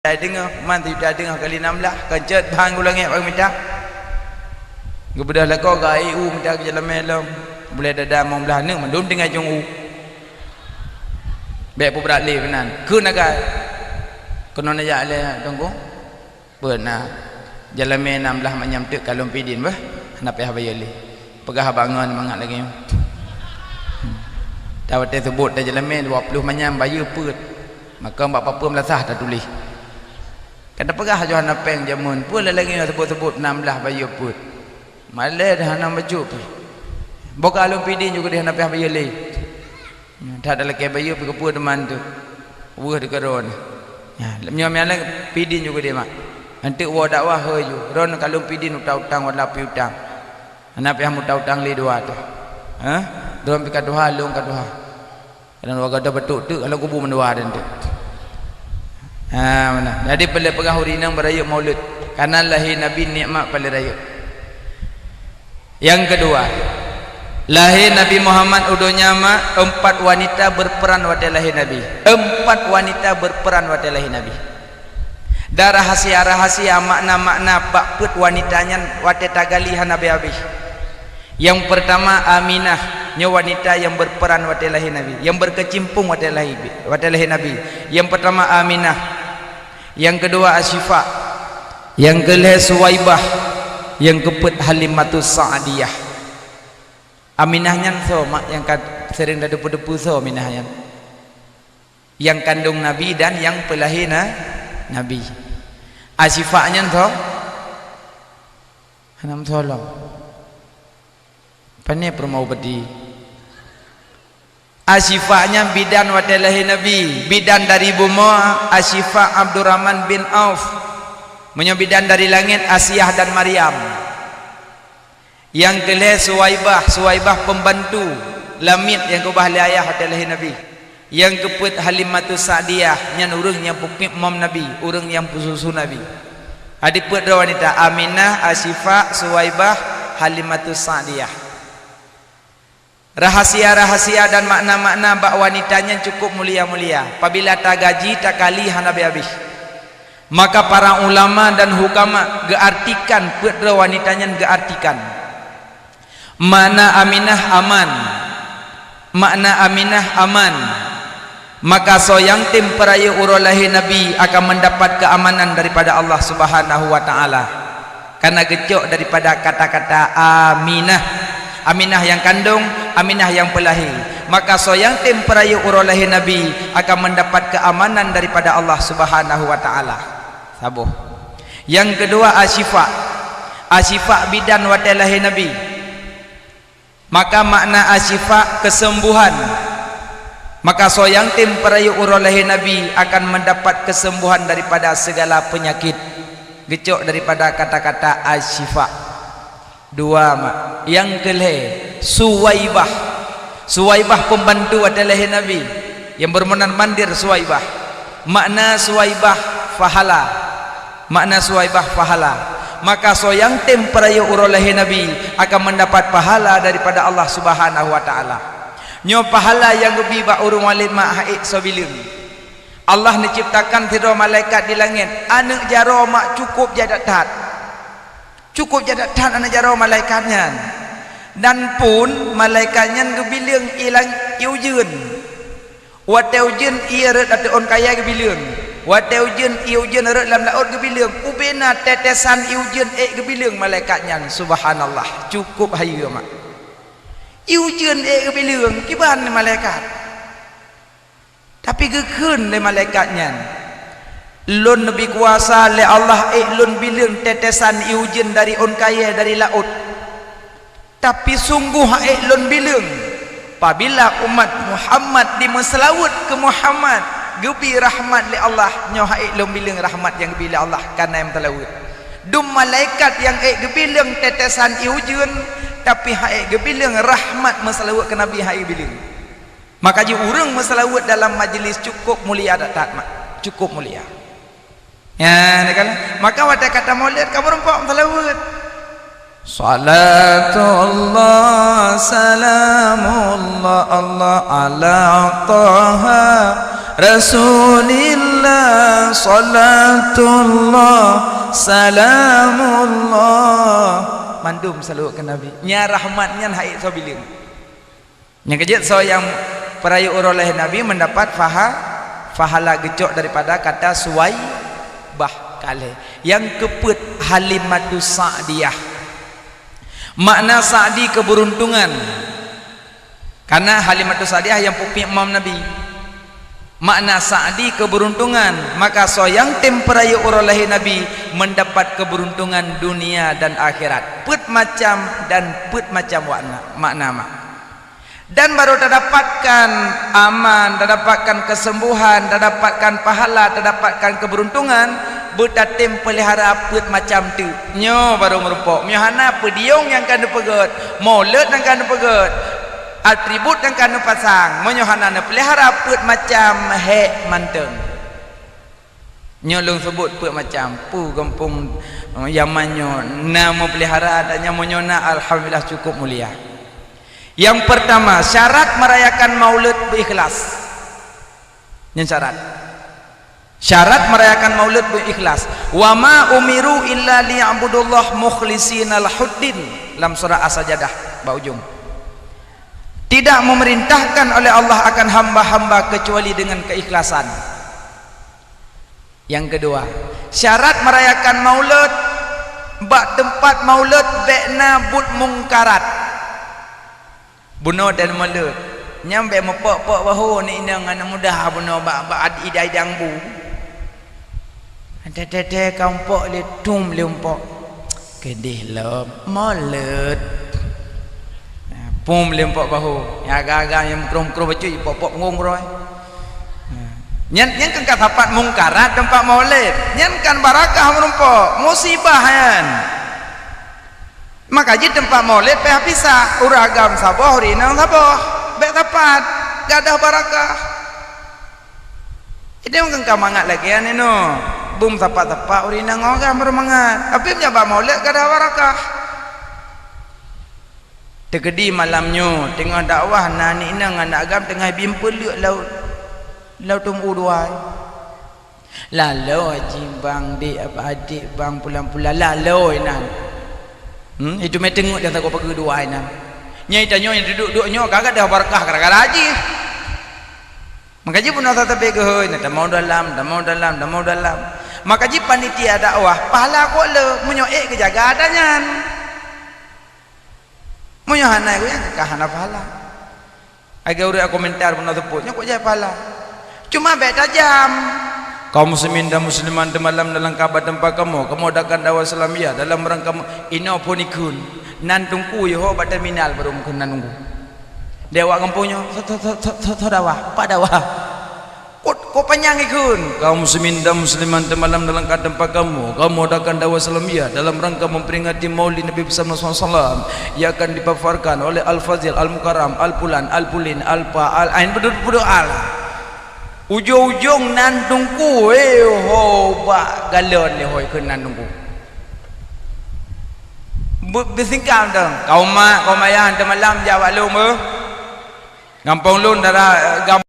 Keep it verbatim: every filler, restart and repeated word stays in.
Juta teungoh, man sijuta teungoh kali nam blah, kan cot bang u langét bak mita. Geubeudôh lakoe geu-eu mita keu jalamé lom. Bulèe dada limong blah aneuk mandum tinggai cong u. Bèk peubrat lé keunan. Keu naga. Keunoe neujak lé teungku. Peue na, jalamé nam blah manyam teuk ka lôn pidin bah, hana payah bayeue lé. Peugah haba ngon mangat lagèe nyoe. Watèe seubot jalamé dua ploh manyam bayeue peuet. Maka bak papeue meulasah tatuléh. Ka tapeugah yoh hana pèng jameun, peue lagèe nyoe seubot-seubot nam blah bayeue peuet. Malèe dah hana bacut pih. Boh ka lôn pidin ju keudéh hana payah bayeue lé. Nyan that lakèe bayeue pih keupeue teuma teuk. Weueh dikeue droeneuh. Nyan, lom nyoe meunan pidin ju keudéh mak. Eunteuk woe dakwah hôi ju. Droeneuh ka lôn pidin utang-utang waleueng pih utang. Hana payah meuutang-utang lé dua teuh. Hah? Droeneuh pih ka tuha, lôn ka tuha. Kadang dua gadoh batuk teuk lam kubu mandua dan teuk. Ha, meunan. Jadi peureulèe peugah ureueng inong beurayeuk Maulud. Karena lahé Nabi nikmat paling rayeuk. Nyang keudua, lahé Nabi Muhammad u donya mak, empat wanita berperan watèe lahé Nabi. Empat wanita berperan watèe lahé Nabi. Dan rahasia-rahasia, makna-makna bak peuet wanita nyan watèe tagali hana habéh-habéh. Nyang peurtama Aminah, nyoe wanita nyang berperan watèe lahé Nabi, nyang berkecimpung watèe lahé, watèe lahé Nabi. Nyang peurtama Aminah, nyang keudua Asyifa, nyang keulhèe Suwaibah, nyang keupeuet Halimatus Sa'diyah. Aminah nyan soe mak nyang ka seuring tadeue-deue soe Aminah nyan? Nyang kandong Nabi dan nyang peulahé na, Nabi. Asyifa nyan soe? Hana meusoe lom. Pane peurumoh badi? Asyifa nyan bidan watèe lahé Nabi, bidan dari bumoe Asyifa Abdurrahman bin Auf. Meunyoe bidan dari langét Asiah dan Maryam. Nyang keulhèe Suwaibah, Suwaibah pembantu lamiet nyang keubah lé ayah watèe lahé Nabi. Nyang keupeuet Halimatus Sa'diyah, nyan ureueng nyang peupiep mom Nabi, ureueng nyang peususu Nabi. Jadi peuet droe wanita, Aminah, Asyifa, Suwaibah, Halimatus Sa'diyah. Rahasia-rahasia dan makna-makna bak wanita nyan cukup mulia-mulia. Apabila tagaji, takali hana habéh-habéh. Maka para ulama dan hukama geuartikan peuet droe wanita nyan geuartikan. Makna Aminah aman. Makna Aminah aman. Maka soe nyang tem peurayeuk uroe lahé Nabi akan mendapat keamanan daripada Allah Subhanahu wa Ta'ala. Karena geucok daripada kata-kata Aminah. Aminah nyang kandong, Aminah nyang peulahé. Maka soe nyang tem peurayeuk uroe lahé Nabi akan mendapat keamanan daripada Allah Subhanahu wa Ta'ala. Saboh. Nyang keudua Asyifa. Asyifa bidan watèe lahé Nabi. Maka makna Asyifa kesembuhan. Maka soe nyang tem peurayeuk uroe lahé Nabi akan mendapat kesembuhan daripada segala penyakit. Geucok daripada kata-kata Asyifa. Dua mak. Nyang keulhèe Suwaibah. Suwaibah pembantu watèe lahé Nabi. Nyang bermondar-mandir Suwaibah. Makna Suwaibah pahala. Makna Suwaibah pahala. Maka soe nyang tem peurayeuk uroe lahé Nabi akan mendapat pahala daripada Allah Subhanahu wa Ta'ala. Nyoe pahala nyang geubi bak ureueng walét mak ha'ék soe bileueng. Allah neuciptakan sidroe malaikat di langét, aneuk jaroe mak cukup jadat that. Cukup jadat that aneuk jaroe malaikat nyan. Dan pun malaikat nyan geubileueng i lang-, i ujeuen. Watèe ujeuen ié rhot ateueh ôn kayèe geubileueng. Watèe ujeuen ié ujeuen rhot lam laôt geubileueng. Ubena tetesan ié ujeuen ék geubileueng malaikat nyan. Subhanallah, cukup hayeue mak. Ié ujeuen ék geubileueng kiban malaikat. Tapi geukheun lé malaikat nyan, "Lôn neubi kuasa lé Allah ék lôn bileueng tetesan ié ujeuen dari ôn kayèe dari laôt." Tapi sunggoh ha'ék lôn bileueng, pabila umat Muhammad dimeuseulaweuet keu Muhammad, geubi rahmat lé Allah, nyoe ha'ék lôn bileueng rahmat nyang geubi lé Allah, ka na nyang meuseulaweuet. Dum malaikat nyang ék geubileueng tetesan ié ujeuen, tapi ha'ék geubileueng rahmat meuseulaweuet keu Nabi ha'ék geubileueng. Maka jih ureueng meuseulaweuet dalam majeulis cukup mulia that-that, mak. Cukup mulia. Ya, kan? Maka watèe ka tamulod, ka meurumpok meuseulaweuet. Salatullah, salamullah, Allah ala Taha, Rasulillah, salatullah, salamullah. Mandum salawat keu Nabi. Nya rahmat nyan hai soe bileueng. Nyang keujeuet soe nyang peurayeuk uroe lahé Nabi mendapat paha-, pahala geucok daripada kata Suwaibah kalhé. Nyang keupeuet Halimatus Sa'diyah. Makna Sa'di keberuntungan. Karena Halimatus Sa'diyah nyang peupiek mam Nabi. Makna Sa'di keberuntungan, maka soe nyang tem peurayeuk uroe lahé Nabi mendapat keberuntungan dunia dan akhirat. Peuet macam dan peuet macam wakna, makna mak. Dan baru tadapatkan aman, tadapatkan kesembuhan, tadapatkan pahala, tadapatkan keberuntungan, beutatem peulihara peuet macam teuk. Nyoe baru meurumpok. Meunyoe hana, peudiyong nyang ka neupeugét, molot nyang ka neupeugét, atribut nyang ka neupasang. Meunyoe hana neupeulihara peuet macam, hék mantong. Nyoe lôn seubut peuet macam. Peue gampông, eh, Yaman nyoe na meupeulihara, dan nyan meunyoe na, alhamdulillah, cukup mulia. Yang pertama, syarat merayakan Maulid berikhlas. Nyan syarat. Syarat merayakan Maulid berikhlas. "Wa ma umiru illa liya'budullah mukhlishina lahuddin." Lam surah As-Sajadah, bak ujong. Tidak memerintahkan oleh Allah akan hamba-hamba kecuali dengan keikhlasan. Yang kedua, syarat merayakan Maulid, bak tempat Maulid bék na buet mungkarat. Bunoe dan Maulid, nyang bék meupok-pok bahô aneuk inong aneuk muda bunoe bak, bak ad-, idang-idang bu. Teuh-teuh-teuh ka muphok lé, tum lé muphok. Keudeh lom, Maulid. Pum lé muphok bahô. Nyang agam-agam nyang meukrôh-meukrôh bacut, ipok-pok punggong keudroe. Nyan, nyan kan ka sapat mungkarat teumpat Maulid. Nyan kan barakah meurumpok, musibah nyan. Maka jih teumpat Maulid payah pisah, ureueng agam saboh, ureueng inong saboh. Bék sapat, gadôh barakah. Ideh mungken ka mangat lagée nyan inoe. Bum sapat-sapat ureueng inong ngon agam baru mangat. Tapi meunyoe bak Maulid gadôh barakah. Teukeudi malam nyoe, teungoh dakwah na aneuk inong ngon agam teungoh bim peuleuek laôt, laôt teumeu dua. Laloe jih bang, dek, apa, adek bang, pulan-pulan, laloe inan. Hmm, itu meuteungeut dan sagoe pageue dua inan. Nyai tanyoe nyang duduek-duduek nyoe ka gadôh barakah gara-gara jih. Maka jih bunoe sateupé geuhôi, na tamong dalam, tamong dalam, tamong dalam. Maka jih panitia dakwah, pahala kok le, meunyoe ék geujaga ata nyan. Meunyoe hana, geuh nyan ka hana pahala. Lagée ureuëng komentar bunoe seupôt, nyoe kok jai pahala. Cuma bék tajam. Kaum muslimin dan muslimat di malam dalam Ka'bah teumpat kamoe, kamoe adakan dakwah Islamiyah dalam rangka mo-, inoe phon ikheun. Nan teungku yoh bak terminal baru meukeun nan teungku. Di awak gampông nyoe, tho, tho, dakwah, pak dakwah. Kok, kok panyang ikheun? Kaum muslimin dan muslimat di malam dalam ka teumpat kamoe, kamoe adakan dakwah Islamiyah dalam rangka memperingati Maulid Nabi besar Muhammad sallallahu alaihi wasallam yang akan dipaparkan oleh Al-Fazil, Al-Mukarram, Al-Pulan, Al-Pulin, Al-Pa, Al-Ain, beudôh-beudôh Al. Ujong-ujong nan teungku, eh, ho bak galon lé hôi keu nan teungku. Be-, beusingkam dong. Kaum mak, kaum ayah, teumalam jak bak lôn, beuh. Gampông lôn dara, gam-